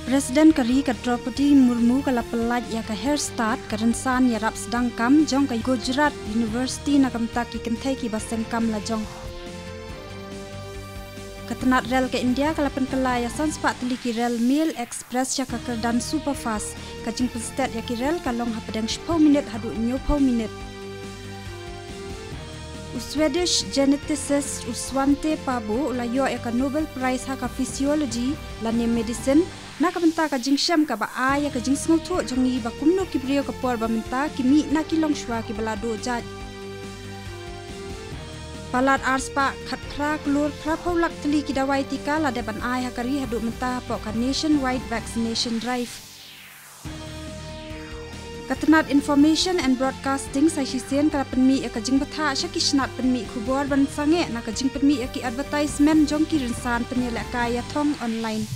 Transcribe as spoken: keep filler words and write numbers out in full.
President ka ri ka Droupadi Murmu ka la pyllait ïa ka Hair Start, ka rynsan ïarap sdang kam jong ka Gujarat University na ka bynta ki kynthei kiba seng kam lajong. Ka tnat rel ka India ka la pynkylla ïa san spah tylli ki rel Mail Express sha ka kyrdan Superfast. Ka jingpynstet ïa ki rel ka long hapdeng shiphew minit haduh hynñiewphew minit. U Swedish geneticist u Svante Pääbo u la ïoh ïa ka Nobel Prize ha ka Physiology lane Medicine, na ka bynta ka jingshem kaba ai ïa ka jingsngewthuh jong ngi ba kumno ki briew ka por ba mynta ki mih na ki longshuwa kiba la duh jait. Palat ar spah khatphra klur phraphew lak tylli ki dawai tika la dep ban ai ha ka ri haduh mynta hapoh ka Nationwide Vaccination Drive. Ka tnat Information and Broadcasting sa shisien ka la pynmih ïa ka jingbthah sha ki shnat pynmih khubor ban sangeh na ka jingpynmih ïa ki advertisement jong ki rynsan pynïalehkai ïathong online.